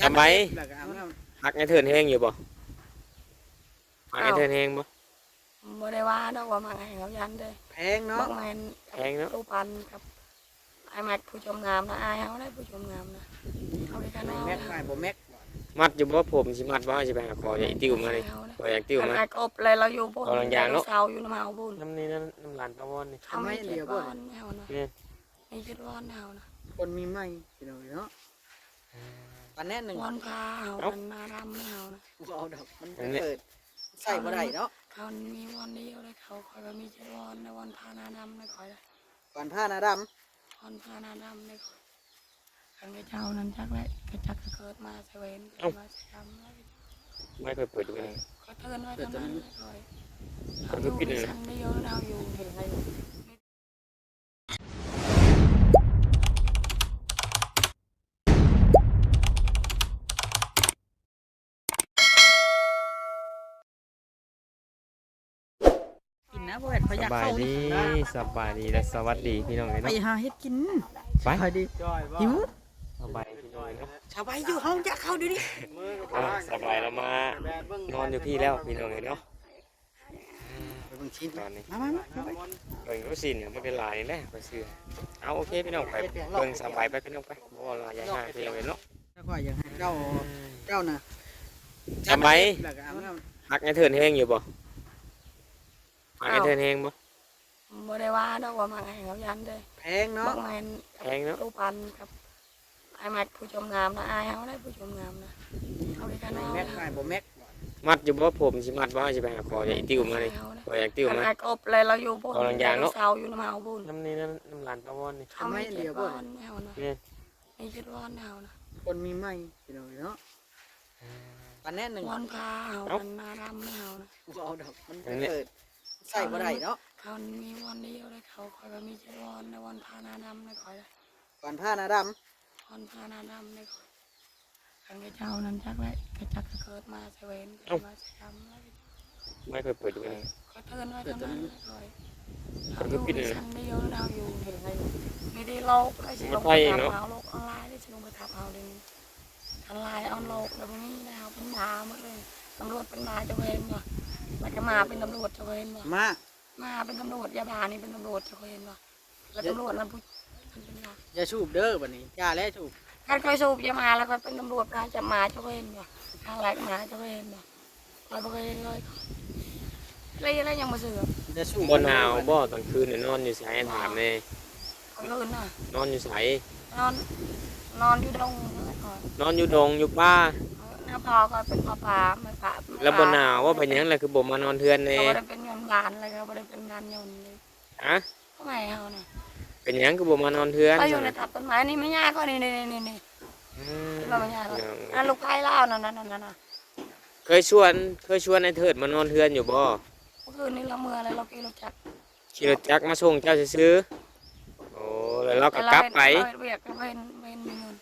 ສະບາຍ ແລ້ວກໍອາບນ້ຳ ຮັກອ້າຍເທີນແຮງຢູ່ບໍ່? ມັກອ້າຍເທີນແຮງບໍ່? ບໍ່ໄດ້ວ່າດອກວ່າມັກແຮງ ເຮົາຢ້ານເດ້ ແພງເນາະ ມັກແມ່ນ ແພງເນາະ ຕູ້ປັນກັບ ອ້າຍແມັກຜູ້ຈົມນ້ຳນະ ອ້າຍເຮົາໄດ໋ຜູ້ຈົມນ້ຳນະ ເຮົາໄດ້ກັນ ອ້າຍແມັກ ອ້າຍບໍ່ແມັກ ມັດຢູ່ບໍ່? ຜົມຊິມັດບໍ່? ຊິໄປຫາຂໍອີ່ຕິວມານີ້ ຂໍອີ່ຕິວມາ ມັນອາກົບແລ້ວ ລາວຢູ່ພຸ້ນ ເຊົາຢູ່ນຳເຮົາພຸ້ນ ນຳນີ້ ນຳ ນຳຫຼານປາວອນນີ້ ເຮົາມີເຈັດວອນເຮົານະ ແມ່ນ ມີເຈັດວອນເຮົານະ ຄົນມີໃໝ່ ພີ່ນ້ອງເອີຍເນາະ ປັນແໜ້ໜຶ່ງ ວອນພາເຮົາ ເອົ້າ ອັນໜ້າດຳເຮົານະ ບໍ່ເອົາດອກ ມັນໄປເປີດ ໃຊ້ບໍ່ໄດ້ເນາະ ເຂົາມີວອນດຽວເດ້ ເຂົາ ຂ້ອຍກໍມີເຈັດວອນ ແລະ ວອນພາໜ້າດຳໃນຂ້ອຍ ວອນພາໜ້າດຳ ວອນພາໜ້າດຳໃນຂ້ອຍ ຄັນເຈົ້ານັ້ນຈັກແຫຼະ ກໍຈັກເກີດມາໃສ່ແວ່ນ ເອີ ເກີດມາໃສ່ດຳ ໄວ້ຂ້ອຍເປີດດູ ຂ້ອຍເຕືອນໄວ້ເທົ່ານັ້ນ ຂ້ອຍ ເຮົາຢູ່ຊັ້ນດຽວ ເຮົາຢູ່ ກິນນະ ບໍ່ແມ່ນຂ້ອຍຢາກເຂົ້ານີ້ ສະບາຍດີ ສະບາຍດີ ແລະ ສະຫວັດດີພີ່ນ້ອງເອີຍເນາະ ໄປຫາເຮັດກິນ ໄປ ສະບາຍດີ ຫິວ ສະບາຍພີ່ນ້ອງເອີຍເນາະ ສະບາຍຢູ່ ເຮົາຢາກເຂົ້າດຽວນີ້ ອ່າ ສະບາຍລາວມານອນຢູ່ພີ້ແລ້ວ ພີ່ນ້ອງເອີຍເນາະ ໄປເບິ່ງຊີ້ນ ຕອນນີ້ ມາ ມາ ມາ ມາ ເບິ່ງລູກຊີ້ນ ມັນກໍຫຼາຍນີ້ແຫຼະ ຂ້ອຍຊື້ ເອົາ ໂອເຄ ພີ່ນ້ອງ ໄປເບິ່ງສະບາຍໄປ ພີ່ນ້ອງໄປ ບໍ່ເວົ້າຫຼາຍ ຢ່າໃຫ້ພີ່ນ້ອງເຫັນເນາະ ແລ້ວຂ້ອຍຢາກໃຫ້ເຈົ້າ ເຈົ້ານະ ສະບາຍ ແລ້ວກໍອາບນ້ຳ ຮັກອ້າຍເທີນແຮງຢູ່ບໍ່? ມັກອ້າຍເທີນແຮງບໍ່? ບໍ່ໄດ້ວ່າດອກວ່າມັກແຮງ ເຮົາຢ້ານເດ້ ແພງເນາະ ມັກແມ່ນ ແພງເນາະ ຕູ້ປັນກັບ ອ້າຍແມັກຜູ້ຈົມນ້ຳນະ ອ້າຍເຮົາໄດ໋ຜູ້ຈົມນ້ຳນະ ເຮົາໄດ້ກັນ ອ້າຍແມັກ ອ້າຍບໍ່ແມັກ ມັດຢູ່ບໍ່? ຜົມຊິມັດບໍ່? ຊິໄປຫາຂໍອີ່ຕິວມານີ້ ຂໍອີ່ຕິວມາ ມັນອາກົບແລ້ວ ລາວຢູ່ພຸ້ນ ເຊົາຢູ່ນຳເຮົາພຸ້ນ ນຳນີ້ ນຳ ນຳຫຼານປາວອນນີ້ ເຮົາມີເຈັດວອນເຮົານະ ແມ່ນ ມີເຈັດວອນເຮົານະ ຄົນມີໃໝ່ ພີ່ນ້ອງເອີຍເນາະ ປັນແໜ້ໜຶ່ງ ວອນພາເຮົາ ເອົ້າ ອັນໜ້າດຳເຮົານະ ບໍ່ເອົາດອກ ມັນໄປເປີດ ໃຊ້ບໍ່ໄດ້ເນາະ ເຂົາມີວອນດຽວເດ້ ເຂົາ ຂ້ອຍກໍມີເຈັດວອນ ແລະ ວອນພາໜ້າດຳໃນຂ້ອຍ ວັນພະນາດຳ ວັນພະນາດຳເດ້ ຄັນເຈົ້ານັ້ນຈັກແຫຼະ ກໍຈັກເກີດມາໃສ່ແວ່ນ ເອົ້າ ເກີດມາໃສ່ດຳ ໄວ້ຂ້ອຍເປີດຢູ່ນີ້ ຂ້ອຍເຕືອນໄວ້ເທົ່ານັ້ນ ຂ້ອຍ ເຮົາຢູ່ຊັ້ນດຽວ ເຮົາຢູ່ ມີແຕ່ໂລກໄດ້ຊິລົງໄປທັບເຮົາ ໂລກອອນລາຍໄດ້ຊິລົງໄປທັບເຮົາເດ ອອນລາຍອອນໂລກແລ້ວ ບໍ່ມີແລ້ວ ເຮົາເປັນໝາໝົດເລີຍ ຕຳຫຼວດເປັນໝາ ເຈົ້າເຫັນບໍ່ ແລ້ວກໍໝາເປັນຕຳຫຼວດ ເຈົ້າເຫັນບໍ່ ໝາ ໝາເປັນຕຳຫຼວດ ຢາບ້ານີ້ເປັນຕຳຫຼວດ ເຈົ້າເຫັນບໍ່ ແລ້ວຕຳຫຼວດນຳຜູ້ ມັນເປັນຫຍັງ ຢ່າສູບເດີ ບັດນີ້ຢ່າແລະສູບ ຄັນຂ້ອຍສູບຢາມາແລ້ວຂ້ອຍເປັນຕຳຫຼວດ ຂ້ອຍຈັບໝາ ເຈົ້າເຫັນບໍ່ ຂ້າແລກໝາ ເຈົ້າເຫັນບໍ່ ຂ້ອຍບໍ່ເຄີຍເຫັນເລີຍ ແລ້ວ ແລ້ວຍັງບໍ່ເຊື່ອ ຢ່າສູບ ບໍ່ໜາວບໍ່ຕອນຄືນນະ ນອນຢູ່ໃສ ຖາມແດ່ ກາງຄືນນະ ນອນຢູ່ໃສ ນອນ ນອນຢູ່ດົງ ນອນຢູ່ດົງຢູ່ປ່າ ເອີ ນະ ພໍ່ຂ້ອຍເປັນພໍ່ປ່າ ແມ່ປ່າ ແລ້ວບໍ່ໜາວບໍ່ ເປັນຫຍັງລະຄືບໍ່ມານອນເຮືອນແດ່ ເຂົາບໍ່ໄດ້ເປັນຍ້ອນບ້ານ ແລ້ວເຂົາບໍ່ໄດ້ເປັນບ້ານຍ້ອນ ຮະ ພໍ່ແມ່ເຮົານະ ເປັນຫຍັງຄືບໍ່ມານອນເຮືອນ ເຂົາຢູ່ໃນຕັດຕົ້ນໄມ້ ນີ້ແມ່ຍ່າຂ້ອຍນີ້ ນີ້ ນີ້ ນີ້ ອືມ ເຫັນບໍ່ແມ່ຍ່າຂ້ອຍ ອັນລູກໃພ້ລາວນັ້ນ ນັ້ນ ນັ້ນ ນັ້ນ ເຄີຍຊວນ ເຄີຍຊວນໄອ້ເທີດມານອນເຮືອນຢູ່ບໍ່? ເມື່ອຄືນນີ້ລາວເມືອແລ້ວ ລາວຂີ່ລົດຈັກ ຂີ່ລົດຈັກມາສົ່ງເຈົ້າຊື່ໆ ໂອ້ ແລ້ວລາວກໍກັບໄປ ແຕ່ລາວເຮັດ ລາວເຮັດວຽກ ລາວເຫັນ ເຫັນມີເງິນ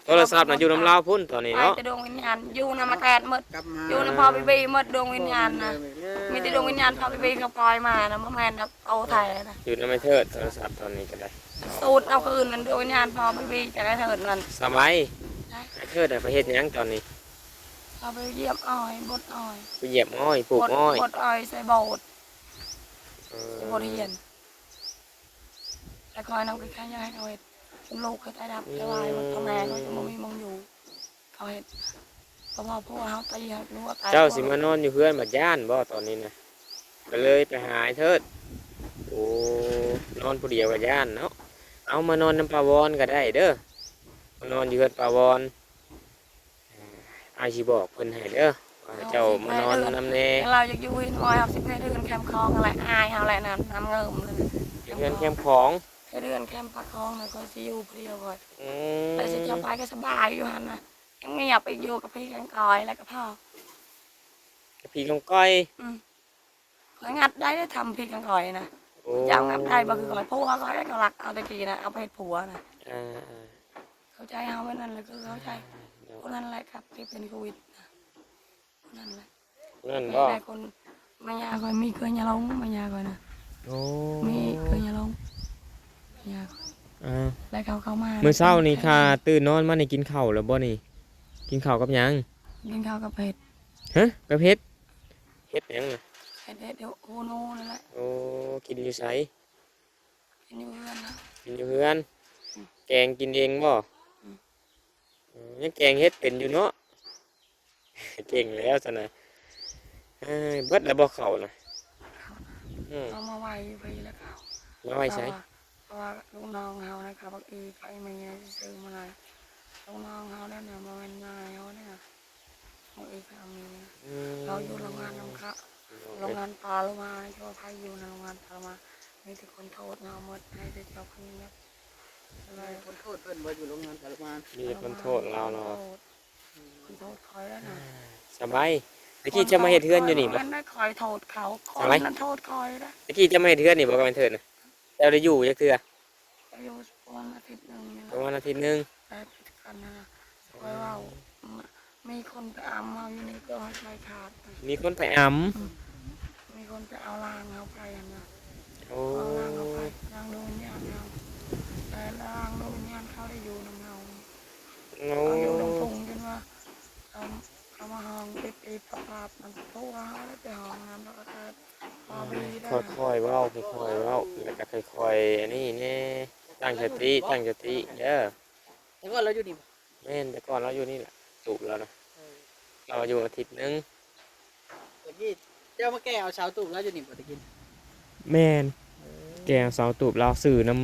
ໂທລະສັບນະຢູ່ນຳລາວພຸ້ນຕອນນີ້ເນາະ ໄປແຕ່ດວງວິນຍານ ຢູ່ນຳອາແກດໝົດ ກັບມາ ຢູ່ນຳພໍ່ບີບີໝົດ ດວງວິນຍານນະ ເອີ ມີແຕ່ດວງວິນຍານພໍ່ບີບີເຂົາປ່ອຍມານະ ບໍ່ແມ່ນດອກໂຕແທ້ນະ ຢູ່ນຳໄອ້ເທີດ ໂທລະສັບຕອນນີ້ກໍໄດ້ ສູດເອົາຄືນນັ້ນ ດວງວິນຍານພໍ່ບີບີຈາກໄອ້ເທີດນັ້ນ ສະບາຍ ໄອ້ເທີດນະໄປເຮັດຫຍັງຕອນນີ້ ເຂົາໄປຢຽບອ້ອຍ ບົດອ້ອຍ ໄປຢຽບອ້ອຍ ປູກອ້ອຍ ບົດອ້ອຍໃສ່ໂບດ ເອີ ໃສ່ໂບດຮຽນ ແຕ່ຂ້ອຍນຳກໍແຄ່ຢາກໃຫ້ເຂົາເຮັດ ຈົນລູກຂ້ອຍຕາຍດັບ ອືມ ຕາຍວາຍໝົດ ພໍ່ແມ່ຂ້ອຍກໍບໍ່ມີໝ່ອງຢູ່ ເຂົາເຮັດ ເພາະວ່າຜົວເຮົາຕີໃຫ້ຜົວຕາຍ ເຈົ້າຊິມານອນຢູ່ເຮືອນບັດຢ້ານບໍ່ຕອນນີ້ນະ ກໍເລີຍໄປຫາໄອ້ເທີດ ໂອ້ ນອນຜູ້ດຽວກໍຢ້ານເນາະ ເອົາມານອນນຳປ້າວອນກໍໄດ້ເດີ ມານອນຢູ່ເຮືອນປ້າວອນ ອ້າຍຊິບອກເພິ່ນໃຫ້ເດີ ວ່າເຈົ້າມານອນນຳແດ່ ລາວຢາກຢູ່ຫີນມອຍ ເຮົາຊິໄປເຮືອນແຄມຂອງຫັ້ນແຫຼະ ອາຍເຮົາແຫຼະນັ້ນ ນ້ຳເງິມເລີຍ ເຮືອນແຄມຂອງ ເຮືອນແຄມປາກຂອງນະ ຂ້ອຍຊິຢູ່ຜູ້ດຽວຂ້ອຍ ອືມ ແຕ່ຊິເຈົ້າໄປກໍສະບາຍຢູ່ຫັ້ນນະ ງຽບໆ ອີກ ຢູ່ກັບຜີກອງກອຍ ແລ້ວກໍພໍ ກັບຜີກອງກອຍ ອືມ ຂ້ອຍງັດໄດ້ ທຳຜິດຂອງຂ້ອຍນະ ໂອ້ ເຈົ້າງັດໄດ້ບໍ່ຄືຂ້ອຍ ຜົວຂ້ອຍກໍລັກເອົາແຕ່ກີ້ນະ ເອົາໄປເຮັດຜົວນະ ອ່າໆ ເຂົ້າໃຈເຮົາແບບນັ້ນແຫຼະ ຄືເຂົ້າໃຈ ອ່າ ຜູ້ນັ້ນແຫຼະຄັບທີ່ເປັນໂຄວິດນະ ຜູ້ນັ້ນແຫຼະ ຜູ້ນັ້ນບໍ່ ແມ່ນຄົນ ແມ່ຍ່າຂ້ອຍມີເກືອຍາລົງ ແມ່ຍ່າຂ້ອຍນະ ໂອ້ ມີເກືອຍາລົງ ແມ່ຍ່າຂ້ອຍ ອ່າ ແລ້ວເຂົາເຂົ້າມາ ມື້ເຊົ້ານີ້ຂ້າຕື່ນນອນມານີ້ກິນເຂົ້າແລ້ວບໍ່ນີ້? ກິນເຂົ້າກັບຫຍັງ? ກິນເຂົ້າກັບເຫັດ. ຮະ? ກັບເຫັດ? ເຫັດຫຍັງນະ? ເຫັດ ເຫັດໂຮໂນນັ້ນແຫຼະ. ໂອ້ ກິນຢູ່ໃສ? ກິນຢູ່ເຮືອນນະ. ກິນຢູ່ເຮືອນ. ອືມ. ແກງກິນເອງບໍ່? ອືມ. ອືມ ຍັງແກງເຫັດເປັນຢູ່ເນາະ. ເກັ່ງແລ້ວຊັ້ນນະ. ເອີ ເບິດແລ້ວບໍ່ເຂົ້ານະ? ເຂົ້ານະ. ອືມ. ເອົາມາໄວ້ຢູ່ພີ້ແລ້ວເຂົ້າ. ມາໄວ້ໃສ? ເພາະວ່າ ເພາະວ່າລູກນ້ອງເຮົານະ ເຂົາບັກອີໄປມາໃຫຍ່ຊື້ມາຫຼາຍ. ລູກນ້ອງເຮົານັ້ນນະ ບໍ່ແມ່ນຍາຍເຮົາເດ້ນະ. ບັກອີໄປເອົາເມຍ. ອືມ. ເຮົາຢູ່ໂຮງງານນ້ຳຂະ ໂຮງງານປາໂລມາ. ເຈົ້າວ່າໃຜຢູ່ນະໂຮງງານປາໂລມາ? ມີແຕ່ຄົນໂທດເຮົາໝົດ ໃຫ້ແຕ່ເຈົ້າຄົນດຽວ. ມີຄົນໂທດເພິ່ນບໍ່ຢູ່ໂຮງງານປາໂລມາ? ມີແຕ່ຄົນໂທດລາວເນາະ. ໂທດ ອືມ ເພິ່ນໂທດຂ້ອຍແລ້ວນະ. ສະບາຍ. ຕະກີ້ເຈົ້າມາເຮັດເຮືອນຢູ່ນີ້ບໍ່? ແມ່ນໄດ້ ຂ້ອຍໂທດເຂົາ ຂ້ອຍນັ້ນໂທດຂ້ອຍເດ້. ຕະກີ້ເຈົ້າມາເຮັດເຮືອນນີ້ບໍ່ ກັບແມ່ນເທີນນະ? ເຈົ້າໄດ້ຢູ່ຈັກເທື່ອ? ໄດ້ຢູ່ປະມານອາທິດໜຶ່ງນີ້ແຫຼະ. ປະມານອາທິດໜຶ່ງ. ໄດ້ຜິດກັນຫັ້ນນະ. ຂ້ອຍເວົ້າ ມີຄົນໄປອຳເຮົາຢູ່ນີ້ ກໍໃຫ້ໄປຂາດ. ມີຄົນໄປອຳ? ອືມ. ມີຄົນໄປເອົາຮ່າງເຮົາໄປຫັ້ນນະ. ໂອ້. ເອົາຮ່າງເຮົາໄປ ຮ່າງດວງວິນຍານເຮົາ. ແຕ່ຮ່າງດວງວິນຍານເຂົາໄດ້ຢູ່ນຳເຮົາ. ໂອ້. ເຮົາຢູ່ນຳພົງຈົນວ່າ ເຂົາ ເຂົາມາຮ້ອງຕິດໆ ປາບໆ ນຳພວກເຮົາໄດ້ໄປຮ້ອງນຳ ແລ້ວກໍ ອືມ ຄ່ອຍໆເວົ້າ ຄ່ອຍໆເວົ້າ ແລ້ວກໍຄ່ອຍໆອັນນີ້ແດ່. ຕັ້ງສະຕິ ຕັ້ງສະຕິເດີ. ແຕ່ວ່າລາວຢູ່ນີ້ບໍ່? ແມ່ນ ແຕ່ກ່ອນລາວຢູ່ນີ້ແຫຼະ ຕູບລາວນະ. ເອີ ລາວຢູ່ອາທິດໜຶ່ງ. ຕະກີ້ເຈົ້າມາແກ່ເອົາເສົາຕູບລາວຢູ່ນີ້ບໍ່ຕະກີ້? ແມ່ນ. ເອີ ແກ່ເອົາເສົາຕູບລາວ ຊື້ນຳ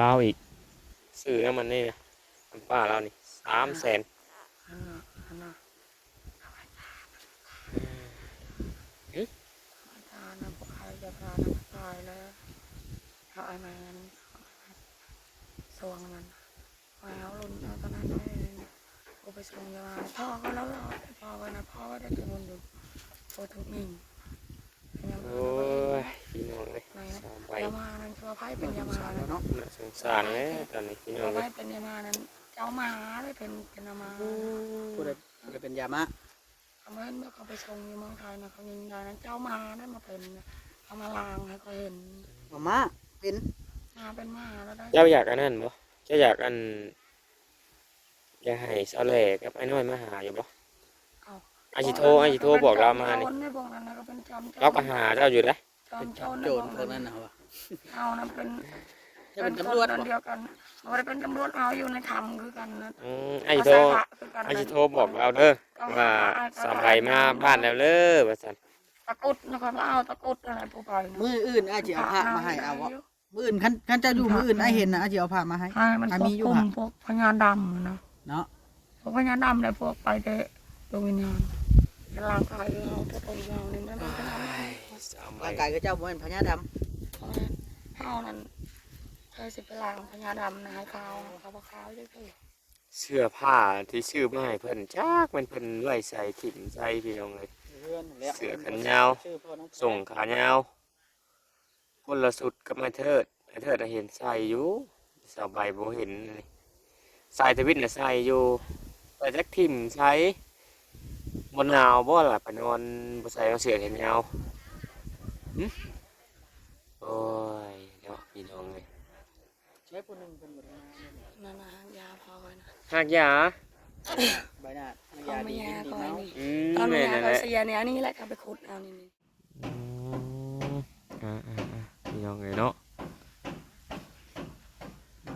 ລາວອີກ ຊື້ນຳອັນນີ້ນະ ນຳປ້າລາວນີ້ ສາມແສນ. ອັນນະ ອັນນະ ຫື? ອາຈານນະ ບໍ່ຂາຍ ຢາກຂາຍນະ ຂາຍແລ້ວ. ເອົາອັນນັ້ນ ຊ່ວງນັ້ນ ຂ້ອຍເອົາລຸ້ນເອົາຕອນນັ້ນໄວ້ ບໍ່ໄປສົ່ງຢາມາ. ພໍ່ກໍລາວ ພໍ່ກໍນະ ພໍ່ກໍໄດ້ແຕ່ບຸນຢູ່ ບໍ່ຖືກຍິງ. ໂອ້ຍ ພີ່ນ້ອງເອີຍ ສາວໃບ ຢາມານັ້ນ ຄືວ່າໃຜເປັນຢາມານັ້ນເນາະ. ໜ້າສົງສານແຫຼະຕອນນີ້ ພີ່ນ້ອງເອີຍ ໃຜເປັນຢາມານັ້ນ ເຈົ້າມາເລີຍ ເປັນ ເປັນຢາມາ. ຜູ້ໃດ ຜູ້ໃດເປັນຢາມາ? ເຂົາແມ່ນວ່າເຂົາໄປສົ່ງຢູ່ເມືອງໄທນະ ເຂົາຍິງໄດ້ນະ ເຈົ້າມາໄດ້ມາເປັນນະ ເອົາມາລາງໃຫ້ຂ້ອຍເຫັນ. ເອົາມາເປັນ ມາເປັນມາແລ້ວໄດ້. ເຈົ້າຢາກອັນນັ້ນບໍ່? ເຈົ້າຢາກອັນ ຢາກໃຫ້ສາວແຫຼກັບອ້າຍນ້ອຍມາຫາຢູ່ບໍ່? ເອົາ ອ້າຍຊິໂທ ອ້າຍຊິໂທບອກລາວມານີ້. ໂຈນໃນພວກນັ້ນນະ ກໍເປັນຈອມໂຈນ ລາວກໍຫາເຈົ້າຢູ່ເດ້. ຈອມໂຈນ ເປັນໂຈນພວກນັ້ນນະ. ເຮົານະເປັນ ເຈົ້າເປັນຕຳຫຼວດບໍ່? ເປັນຄົນເດືອນດຽວກັນ ບໍ່ໄດ້ເປັນຕຳຫຼວດ ເຮົາຢູ່ໃນຖ້ຳຄືກັນນະ. ອືມ ອ້າຍຊິໂທ ອ້າຍຊິໂທບອກລາວເດີ ວ່າສາວໃບມາບ້ານແລ້ວເດີ ວ່າຊັ້ນ. ຕາກຸດນະ ຂ້ອຍວ່າເອົາຕາກຸດນັ້ນແຫຼະ ຜູ້ໄປນະ. ມື້ອື່ນອ້າຍຊິເອົາພະມາໃຫ້ ເອົາບໍ່? ມື້ອື່ນ ຄັນ ຄັນເຈົ້າຢູ່ມື້ອື່ນ ອ້າຍເຫັນນະ ອ້າຍຊິເອົາພະມາໃຫ້. ໃຫ້ມັນ ອ້າຍມີຢູ່ ພວກ ພວກພະຍາດຳນະ. ເນາະ ພວກພະຍາດຳແຫຼະ ພວກໄປແຕ່ດວງວິນຍານ. ແຕ່ຮ່າງກາຍຄືເຮົາ ແຕ່ຕົນເຮົານີ້ມັນເປັນພະຍາດຳ. ຮ່າງກາຍຄືເຈົ້າບໍ່ແມ່ນພະຍາດຳ. ເຮົານັ້ນ ໃຜຊິໄປລ້າງພະຍາດຳນະ ໃຫ້ຂາວ ເຂົາບໍ່ຂາວຈັກເທື່ອ. ເສື້ອຜ້າທີ່ຊື້ມາໃຫ້ເພິ່ນ ຈັກແມ່ນເພິ່ນໄວ້ໃສຖິ້ມໃສ ພີ່ນ້ອງເອີຍ. ເສື້ອແຂນຍາວ ສົ້ງຂາຍາວ ຄົນລະຊຸດກັບອ້າຍເທີດ. ອ້າຍເທີດນະເຫັນໃສ່ຢູ່ ສາວໃບບໍ່ເຫັນ. ສາຍທະວິດນະໃສ່ຢູ່ ແຕ່ຈັກຖິ້ມໃສ. ບໍ່ໜາວບໍ່ລະ ໄປນອນບໍ່ໃສ່ເສື້ອແຂນຍາວ? ຫຶ? ໂອ້ຍເນາະ ພີ່ນ້ອງເອີຍ. ໃຊ້ຜູ້ໜຶ່ງເພິ່ນບໍ່ໄດ້ມາ. ນັ້ນນະ ຮາກຢາພໍ່ຂ້ອຍນະ. ຮາກຢາ? ໃບໜາດ ຮາກຢາດີກິນດີເມົາ. ອືມ ຕອນແມ່ເຂົາເສຍນີ້ ອັນນີ້ແຫຼະ ເຂົາໄປຂຸດເອົານີ້. ອືມ ອ່າໆໆ ພີ່ນ້ອງເອີຍເນາະ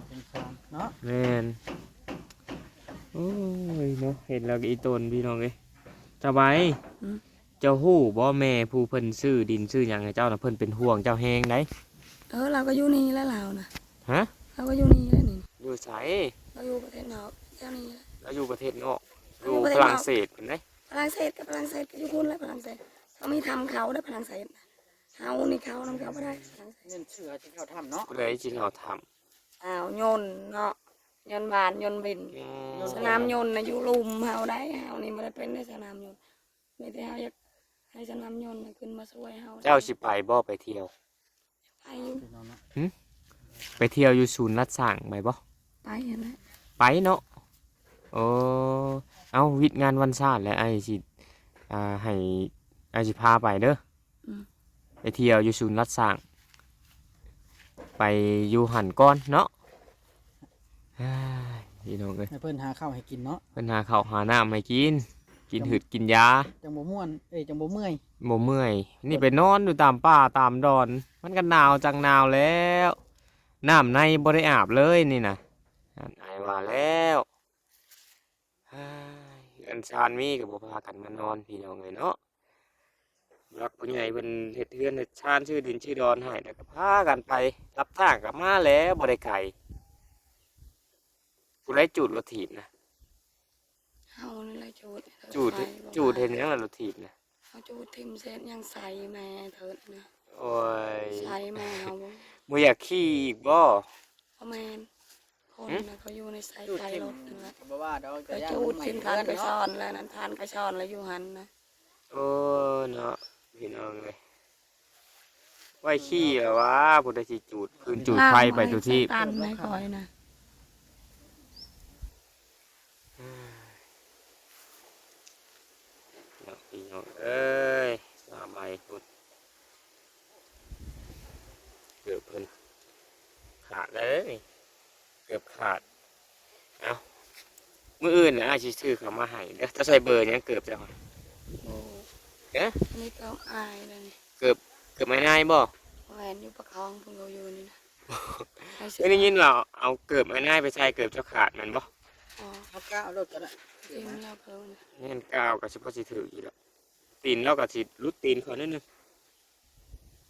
ສົງສານເນາະ. ແມ່ນ. ໂອ້ຍເນາະ ເຫັນແລ້ວກໍອີ່ຕົນ ພີ່ນ້ອງເອີຍ. ສະບາຍ. ອືມ. ເຈົ້າຮູ້ບໍ່ ແມ່ຜູ້ເພິ່ນຊື້ດິນຊື້ຫຍັງໃຫ້ເຈົ້ານະ ເພິ່ນເປັນຫ່ວງເຈົ້າແຮງໃດ. ເອີ ລາວກໍຢູ່ນີ້ແຫຼະ ລາວນະ. ຮະ? ລາວກໍຢູ່ນີ້ແຫຼະນີ້. ຢູ່ໃສ? ລາວຢູ່ປະເທດນອກ ແຖວນີ້ແຫຼະ. ລາວຢູ່ປະເທດນອກ ຢູ່ຝຣັ່ງເສດພຸ້ນເດ້. ຝຣັ່ງເສດກໍຝຣັ່ງເສດ ກໍຢູ່ພຸ້ນແຫຼະຝຣັ່ງເສດ. ເຂົາມີຖ້ຳເຂົາເດ້ຝຣັ່ງເສດນະ. ເຮົານີ້ເຂົ້ານຳເຂົາບໍ່ໄດ້ຝຣັ່ງເສດ. ແມ່ນເສື້ອຊິເຂົ້າຖ້ຳເນາະ. ຜູ້ໃດຊິເຂົ້າຖ້ຳ? ອ້າວ ຍົນເນາະ ຍົນບານ ຍົນບິນ. ອືມ. ສະໜາມຍົນນະຢູ່ລຸ່ມເຮົາໄດ໋. ເຮົານີ້ບໍ່ໄດ້ເປັນໃນສະໜາມຍົນ. ມີແຕ່ເຮົາຢາກໃຫ້ສະໜາມຍົນນະຂຶ້ນມາຊ່ວຍເຮົາ. ເຈົ້າຊິໄປບໍ່ ໄປທ່ຽວ? ໄປຢູ່. ຫຶ? ໄປທ່ຽວຢູ່ສູນລັດຊ້າງໄປບໍ່? ໄປຫັ້ນແຫຼະ. ໄປເນາະ. ໂອ້ ເອົາ ວິດງານວັນຊາດແຫຼະ ອ້າຍຊິ ອ່າ ໃຫ້ ອ້າຍຊິພາໄປເດີ. ອືມ. ໄປທ່ຽວຢູ່ສູນລັດຊ້າງ ໄປຢູ່ຫັ້ນກ່ອນເນາະ. ເຮີ້ຍ ພີ່ນ້ອງເອີຍ ໃຫ້ເພິ່ນຫາເຂົ້າໃຫ້ກິນເນາະ ເພິ່ນຫາເຂົ້າຫານ້ຳໃຫ້ກິນ ກິນຫືດກິນຢາ ຈັ່ງບໍ່ມ່ວນ ເອີຍ ຈັ່ງບໍ່ເມື່ອຍ ບໍ່ເມື່ອຍ. ນີ້ໄປນອນຢູ່ຕາມປ່າຕາມດອນ ມັນກໍໜາວຈັ່ງໜາວແລ້ວ ນ້ຳໃນບໍ່ໄດ້ອາບເລີຍນີ້ນະ. ນັ້ນ ອ້າຍວ່າແລ້ວ ເຮືອນຊານມີກໍບໍ່ພາກັນມານອນ ພີ່ນ້ອງເອີຍເນາະ. ຜູ້ຫຼັກຜູ້ໃຫຍ່ເພິ່ນເຮັດເຮືອນເຮັດຊານ ຊື້ດິນຊື້ດອນໃຫ້ ແລ້ວກໍພາກັນໄປ ຮັບຈ້າງກໍມາແລ້ວ ບໍ່ໄດ້ໄກ. ຜູ້ໃດຈູດລົດຖີບນະ? ເຮົານີ້ແຫຼະຈູດ ຈູດ ຈູດເຮັດຫຍັງລະລົດຖີບນະ? ເຮົາຈູດຖິ້ມເສດຫຍັງໃສ່ແມ່ເທີນນະ. ໂອ້ຍ ໃສ່ແມ່ເຮົາບໍ່ ບໍ່ຢາກຂີ່ອີກບໍ່? ບໍ່ແມ່ນ ຄົນນະ ເຂົາຢູ່ໃນໃສ່ໄກລົດນັ້ນແຫຼະ ກໍບໍ່ວ່າດອກ ກໍ ກໍ ຢ້ານ ຈູດ ມັນໄໝ້ ເຮືອນເນາະ ເປັນທ່ານໄກສອນແລ້ວນັ້ນ ທ່ານໄກສອນແລ້ວຢູ່ຫັ້ນນະ. ໂອ້ ເນາະ ພີ່ນ້ອງເອີຍ ໄວ້ຂີ່ແລ້ວຫວາ ຜູ້ໃດຊິຈູດຟືນຈູດໄຟໄປສູ່ທີບ ຕັນໃຫ້ຂ້ອຍນະ. ເນາະ ພີ່ນ້ອງເອີຍ ສາວໃບພຸ້ນ ເກີບເພິ່ນຂາດແລ້ວເດ້ນີ້ ເກີບຂາດ. ເອົ້າ ມື້ອື່ນນະ ອ້າຍຊິຊື້ເຂົ້າມາໃຫ້ເດີ. ເຈົ້າໃສ່ເບີຫຍັງເກີບເຈົ້າ? ໂອ້ ເອີ ອັນນີ້ເກີບອ້າຍເດ້ນີ້ ເກີບ ເກີບອ້າຍນາຍບໍ່? ແມ່ນ ຢູ່ປາກຄອງເພິ່ນເຂົາຢູ່ນີ້ນະ. ເອີຍ ໄດ້ຍິນວ່າເອົາເກີບອ້າຍນາຍໄປໃສ່ ເກີບເຈົ້າຂາດແມ່ນບໍ່? ອໍ ເອົາກ້າວໂລດກໍໄດ້ ຖິ້ມແລ້ວເພິ່ນ ແມ່ນ ກ້າວກໍຊິພໍຊິຖືກຢູ່ດອກ ຕີນລາວກໍຊິຫຼຸດຕີນຂ້ອຍໜ້ອຍໜຶ່ງ.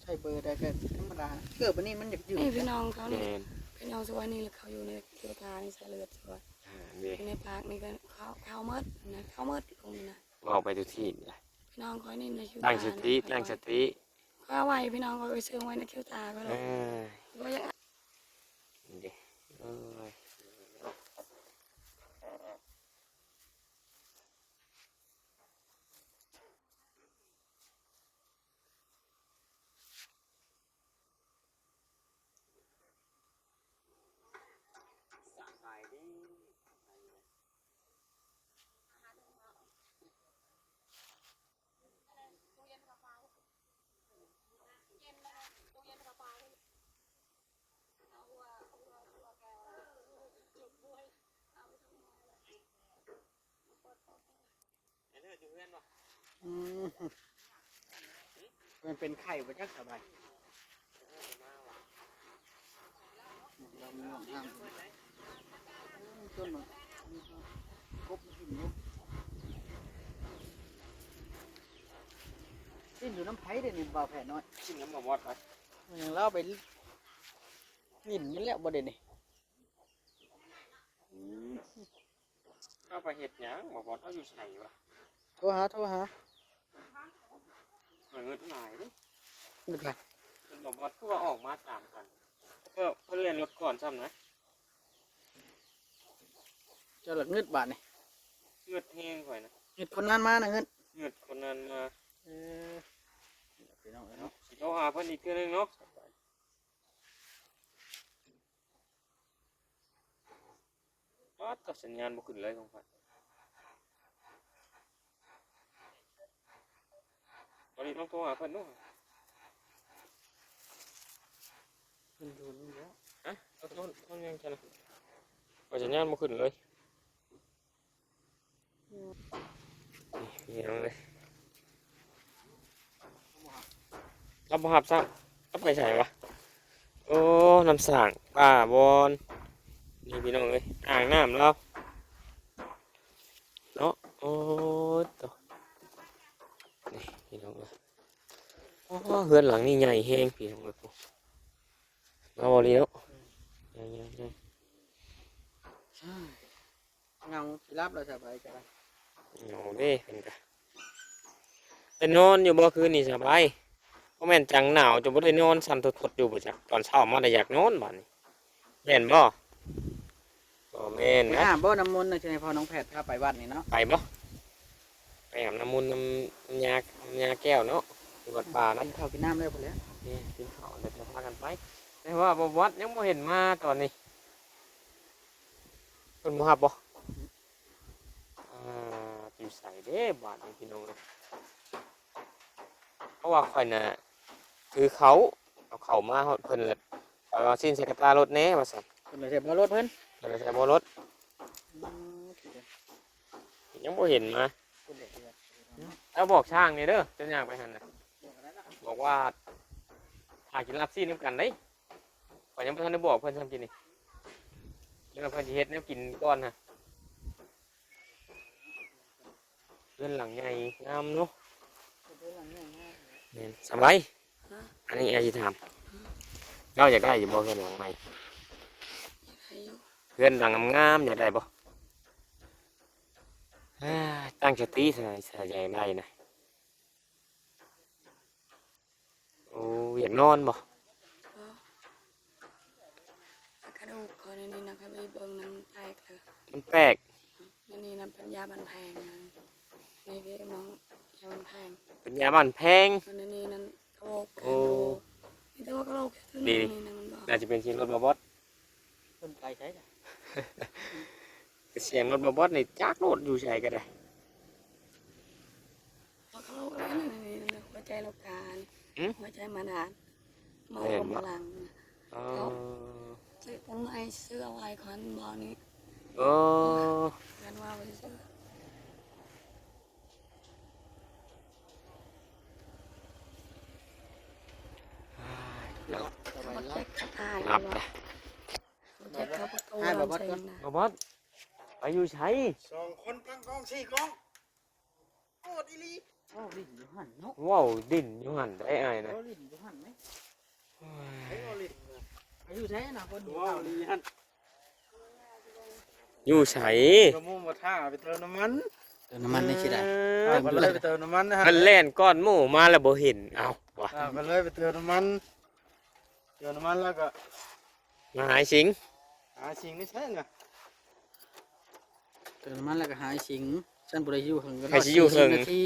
ໃສ່ເບີໃດກໍທຳມະດາ ເກີບອັນນີ້ມັນຢາກຢືດ ນີ້ພີ່ນ້ອງເຂົານີ້ ແມ່ນ ພີ່ນ້ອງສວຍນີ້ ເຂົາຢູ່ໃນຄິວຕານີ້ ສາຍເລືອດສວຍ ອ່າ ນີ້ ຢູ່ໃນປາກນີ້ກໍເຂົ້າ ເຂົ້າໝົດນະ ເຂົ້າໝົດລົງນີ້ນະ ເວົ້າໄປທຸກທີ່ນະ ພີ່ນ້ອງຂ້ອຍນີ້ໃນຄິວຕາ ຕັ້ງສະຕິ ຕັ້ງສະຕິ ຂ້ອຍເອົາໄວ້ ພີ່ນ້ອງຂ້ອຍໄປເຊື່ອງໄວ້ໃນຄິວຕາຂ້ອຍ ເອີ ບໍ່ຢາກ ນີ້ເດ້ ເອີຍ. ໄອ້ເລີດຢູ່ເຮືອນບໍ່? ອືມ ມັນເປັນໄຂ້ບໍ່ຈັກສະບາຍ. ຫຼິ້ນຢູ່ນຳໃຜເດນີ້ ບ່າວແພດນ້ອຍ? ຫຼິ້ນນຳບ່າວບອດໄປ. ແມ່ນ ລາວໄປຫຼິ້ນນັ້ນແຫຼະບໍ່ເດນີ້. ອືມ ເຈົ້າໄປເຮັດຫຍັງ? ບ່າວບອດເຮົາຢູ່ໃສວະ? ໂທຫາ ໂທຫາ. ຂ້ອຍເງິນຫຼາຍເດ້. ເງິນຫຼາຍ? ເພິ່ນ ບ່າວບອດຄືວ່າອອກມາຕາມກັນ? ເອີ ເພິ່ນເລື່ອນລົດກ່ອນຊ້ຳນະ. ເຈົ້າລະເງິນບາດນີ້. ເງິນແຮງຂ້ອຍນະ. ເງິນຄົນງານມານະ ເງິນ. ເງິນຄົນງານມາ. ເອີ ພີ່ນ້ອງເອີຍເນາະ. ຊິໂທຫາເພິ່ນອີກເທື່ອໜຶ່ງເນາະ. ປາດ ສັນຍານບໍ່ຂຶ້ນເລີຍຂອງຂ້ອຍ. ຕອນນີ້ຕ້ອງໂທຫາເພິ່ນເນາະ. ເພິ່ນຢູ່ນີ້ບໍ່? ຮະ? ເອົາໂທ ໂທຫຍັງຊັ້ນນະ? ຂ້ອຍສັນຍານບໍ່ຂຶ້ນເລີຍ. ນີ້ພີ່ນ້ອງເອີຍ ລາວບໍ່ຮັບຊ້ຳ. ລາວໄປໃສວະ? ໂອ້ ນ້ຳສ້າງປ່າບອນ ນີ້ພີ່ນ້ອງເອີຍ ອ່າງນ້ຳລາວເນາະ. ໂອ້ໂຕ ນີ້ພີ່ນ້ອງເອີຍ ໂອ້ ເຮືອນຫຼັງນີ້ໃຫຍ່ແຮງພີ່ນ້ອງເອີຍ. ເອົາອີ່ຫຼີເນາະ ໃຫຍ່ໆໆ. ເຫງົາ ຊິຫຼັບແລ້ວສະບາຍກໍໄດ້. ເຫງົາເດ້ເພິ່ນກະ ໄດ້ນອນຢູ່ບໍ່ຄືນນີ້ສະບາຍ? ບໍ່ແມ່ນຈັງໜາວຈົນບໍ່ໄດ້ນອນ ສັ່ນທົດໆຢູ່ບໍ່ຈັກ. ຕອນເຊົ້າມາໄດ້ຢາກນອນບາດນີ້ ແມ່ນບໍ່? ບໍ່ແມ່ນນະ. ໄປອາບບໍ່ນ້ຳມົນນະ ຊິໃຫ້ພໍ່ນ້ອງແພດພາໄປວັດນີ້ເນາະ. ໄປບໍ່? ໄປອາບນ້ຳມົນນຳ ນຳຍາ ນຳຍາແກ້ວເນາະ ທີ່ວັດປ່ານະ. ກິນເຂົ້າກິນນ້ຳແລ້ວພຸ້ນແຫຼະ. ນີ້ ກິນເຂົ້າແລ້ວຈະພາກັນໄປ. ແຕ່ວ່າບ່າວບອດຍັງບໍ່ເຫັນມາຕອນນີ້. ເພິ່ນບໍ່ຮັບບໍ່? ອ່າ ຢູ່ໃສເດ້ບາດນີ້ພີ່ນ້ອງເອີຍ. ເພາະວ່າຂ້ອຍນະຖືເຂົ້າ ເອົາເຂົ້າມາຮອດເພິ່ນແລ້ວ ຂ້ອຍວ່າຊີ້ນໃສ່ກະຕ່າລົດແດ່ວ່າຊັ້ນ. ເພິ່ນລະໃສ່ເບົາລົດເພິ່ນ ເພິ່ນລະໃສ່ເບົາລົດ. ຍັງບໍ່ເຫັນມາ. ເຈົ້າບອກຊ່າງນີ້ເດີ ເຈົ້າຍ່າງໄປຫັ້ນນະ ບອກວ່າຖ້າກິນລາບຊີ້ນນຳກັນເດ້. ຂ້ອຍຍັງບໍ່ທັນໄດ້ບອກເພິ່ນຊ້ຳ ກິນນີ້ ເລື່ອງເພິ່ນຊິເຮັດແນວກິນກ່ອນຫັ້ນ. ເຮືອນຫຼັງໃຫຍ່ງາມເນາະ. ເຮືອນຫຼັງໃຫຍ່ງາມ. ແມ່ນ. ສະບາຍ. ຮະ? ອັນນີ້ອ້າຍຊິຖາມ. ເຈົ້າຢາກໄດ້ຢູ່ບໍ່ເຮືອນຫຼັງໃໝ່? ຢາກໄດ້ຢູ່. ເຮືອນຫຼັງງາມໆ ຢາກໄດ້ບໍ່? ເອີ ຕັ້ງສະຕິ ຖ້າ ຖ້າຢາກໄດ້ນະ. ໂອ້ ຢາກນອນບໍ່? ບໍ່. ກະດູກຂ້ອຍໃນນີ້ນະ ຂ້ອຍໄປເບິ່ງນຳແຕກເລີຍ. ມັນແຕກ? ໃນນີ້ນະ ເປັນຢາບ້ານແພງນະ. ໃນນີ້ເປັນຢາບ້ານແພງ. ເປັນຢາບ້ານແພງ? ໃນນີ້ນັ້ນກະໂຫຼກ. ໂອ້ ມີແຕ່ວ່າກະໂຫຼກ. ນີ້ ນີ້ນະ ມັນບໍ່ ໜ້າຈະເປັນສຽງລົດບ່າວບອດ. ເພິ່ນໄປໃສລະ? ສຽງລົດບ່າວບອດນີ້ ຈັກໂລດຢູ່ໃສກະໄດ້. ເຂົາເອີ້ນອັນນີ້ ຫົວໃຈໂລການ. ຫື? ຫົວໃຈມານານ ມາລົມພະລັງ. ອໍ ຊື້ຕົ້ນໄມ້ ຊື້ເອົາໄວ້ກ່ອນບໍ່ນີ້. ອໍ ແມ່ນວ່າໄວ້ຊື້. ຫຼັບ ຫຼັບ. ບໍ່ບອດ ໄປຢູ່ໃສ? ສອງຄົນຕັ້ງກ້ອງ ສີ່ກ້ອງ. ໂອດອີ່ຫຼີ. ເວົ້າຫຼິ້ນຢູ່ຫັ້ນເນາະ. ເວົ້າຫຼິ້ນຢູ່ຫັ້ນໄດ໋ອ້າຍນະ. ເວົ້າຫຼິ້ນຢູ່ຫັ້ນເດ້. ໂອ້ຍ ເວົ້າຫຼິ້ນນະ. ໄປຢູ່ໃສນະ ຄົນເວົ້າລີຫັ້ນ? ຢູ່ໃສ? ກະໝູ່ບໍ່ຖ້າໄປເຕີມນ້ຳມັນ. ເຕີມນ້ຳມັນໄດ້ຊິໄດ້. ເອີ ເພິ່ນເລີຍໄປເຕີມນ້ຳມັນນະ. ເພິ່ນແລ່ນກ່ອນໝູ່ມາແລ້ວບໍ່ເຫັນ. ເອົ້າ ວ່າ ເພິ່ນເລີຍໄປເຕີມນ້ຳມັນ. ເຕີມນ້ຳມັນແລ້ວກໍມາຫາຊິງ. ຫາຊິງນີ້ໃສນະ? ເຕີມນ້ຳມັນແລ້ວກໍຫາຊິງ. ຊັ້ນຜູ້ໃດຊິຢູ່ເຖິງກໍ ໃຜຊິຢູ່ເຖິງ? ນາທີ.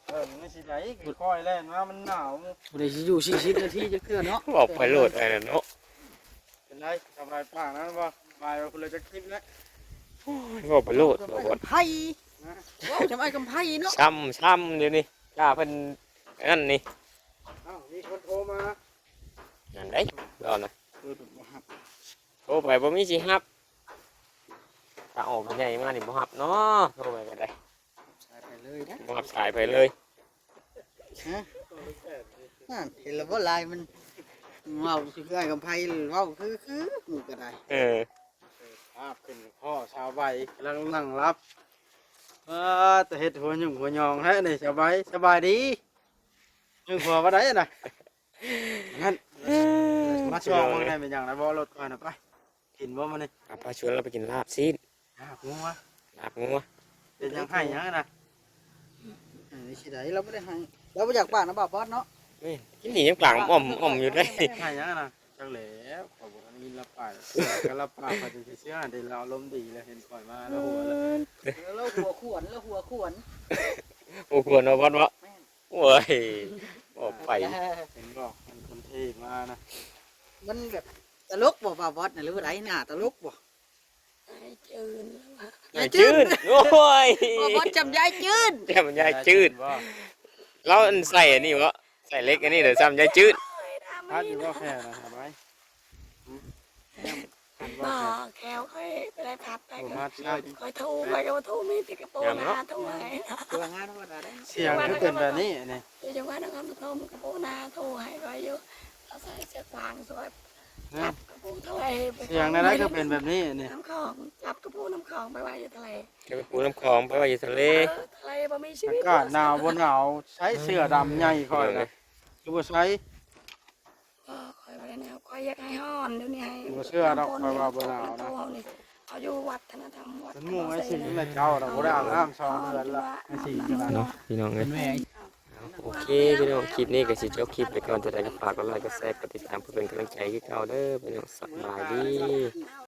ເອີ ມັນຊິໄດ້ ຄ່ອຍແລ່ນມາ ມັນໜາວ. ຜູ້ໃດຊິຢູ່ສີ່ສິບນາທີຈັກເທື່ອເນາະ. ເວົ້າໄປໂລດໄອ້ນັ້ນເນາະ. ເປັນໄດ ສະບາຍປາກນັ້ນບໍ່? ບາຍວ່າຜູ້ໃດຈັກທິບແລ້ວ. ໂອ້ຍ ເວົ້າໄປໂລດ. ເວົ້າໄປ ເວົ້າຈຳອ້າຍກຳໄພເນາະ. ຊ້ຳ ຊ້ຳດຽວນີ້ ຖ້າເພິ່ນອັນນັ້ນນີ້. ເອົ້າ ມີຄົນໂທມາ. ນັ້ນເດ້ ເວົ້ານະ. ໂທໄປບໍ່ມີຊິຮັບ. ຖ້າອອກໃຫຍ່ມານີ້ບໍ່ຮັບເນາະ ໂທໄປກໍໄດ້. ສາຍໄປເລີຍນະ. ບໍ່ຮັບສາຍໄປເລີຍ. ຮະ? ນັ້ນ ເຫັນແລ້ວບໍ່ລາຍມັນເວົ້າຄືອ້າຍກຳໄພ ເວົ້າຄື ຄືໝູ່ກໍໄດ້. ເອີ ພາບຂຶ້ນພໍ້ສາວໃບກຳລັງນັ່ງຫຼັບ. ເອີ ແຕ່ເຮັດຫົວຫຍຸ້ງຫົວຫຍອງແທ້ນີ້ສາວໃບ. ສະບາຍດີ. ຫຍຸ້ງຫົວວ່າໃດນະ? ນັ້ນ ມາຊ່ອງເບິ່ງແດ່ ແມ່ນຫຍັງນະ? ບໍ່ ລົດຂ້ອຍນະ ໄປ ກິນບໍ່ມື້ນີ້? ອາ ພາຊວນລາວໄປກິນລາບຊີ້ນ. ລາບງົວ. ລາບງົວ. ເປັນຫຍັງ ໄຫ້ຫຍັງນະ? ໄຫ້ຊິໄດ້ ລາວບໍ່ໄດ້ໄຫ້. ລາວບໍ່ຢາກປາກນະ ບ່າວບອດເນາະ. ແມ່ນ ກິນນີ້ຍັງປາກອ່ອມໆຢູ່ເດ້. ໄຫ້ຫຍັງນະ? ຈັກແຫຼະ ຂ້ອຍບໍ່ທັນໄດ້ຍິນລາວປາກ. ກະລາວປາກ ຂ້ອຍຈະຊິເຊື່ອເດ້. ລາວອາລົມດີແລ້ວ ເຫັນຂ້ອຍມາ ລາວຫົວແລ້ວ. ເອີ ລາວຫົວຂວນ ລາວຫົວຂວນ. ຫົວຂວນ ບ່າວບອດເນາະ. ແມ່ນ. ໂອ້ຍ ອອກໄປ ເຫັນບໍ່ ມັນຄົນເທ່ມານະ. ມັນແບບຕະຫຼົກບໍ່ ບ່າວບອດນະ ຫຼືວ່າໃດ ໜ້າຕະຫຼົກບໍ່? ອ້າຍຈືນ ອ້າຍຈືນ. ໂອ້ຍ ບ່າວບອດຈຳຍາຍຈືນ ຈຳຍາຍຈືນ. ລາວອັນໃສ່ອັນນີ້ບໍ່ ໃສ່ເຫຼັກອັນນີ້ເດີ ຈຳຍາຍຈືນ. ພັດຢູ່ບໍ່ແຄ່ນະ ສະບາຍ? ບໍ່ ແຂ້ວຂ້ອຍບໍ່ໄດ້ພັດໄປ. ຂ້ອຍຖູ ຂ້ອຍກໍບໍ່ຖູ ມີແຕ່ກະໂປນາຖູໃຫ້. ສຽງຄືເປັນແບບນີ້ນີ້ ຢູ່ຈັງຫວັດນະຄອນປະຖົມ ກະໂປນາຖູໃຫ້ຂ້ອຍຢູ່. ເອົາໃສ່ເສື້ອກວາງຊ່ວຍ ຈັບກະປູທະເລ. ສຽງແນວໃດຄືເປັນແບບນີ້ນີ້? ນ້ຳຂອງ ຈັບກະປູນ້ຳຂອງໄປໄວ້ຢູ່ທະເລ. ຈັບກະປູນ້ຳຂອງໄປໄວ້ຢູ່ທະເລ. ເອີ ທະເລບໍ່ມີຊີວິດ. ອາກາດໜາວບໍ່ໜາວ ໃສ່ເສື້ອດຳໃຫຍ່ຂ້ອຍນະ ຄືບໍ່ໃສ່? ບໍ່ ຂ້ອຍບໍ່ໄດ້ໜາວ ຂ້ອຍຢາກໃຫ້ຮ້ອນ. ດຽວນີ້ໃຫ້ ບໍ່ເຊື່ອດອກ ຂ້ອຍວ່າບໍ່ໜາວນະ. ເຮົາຢູ່ວັດທະນະທຳວັດ ເປັນໝູ່ໄອ້ສິງແລະເຈົ້ານະ ບໍ່ໄດ້ອາບນ້ຳສອງເດືອນລະ ໄອ້ສິງນະເນາະ ພີ່ນ້ອງເອີຍ. ໂອເຄ ພີ່ນ້ອງ ຄລິບນີ້ກໍຊິຈົບຄລິບໄປກ່ອນ. ຈັ່ງໃດກໍຝາກກົດໄລ ກົດແຊ ກົດຕິດຕາມ ເພື່ອເປັນກຳລັງໃຈຄືເກົ່າເດີພີ່ນ້ອງ. ສະບາຍດີ.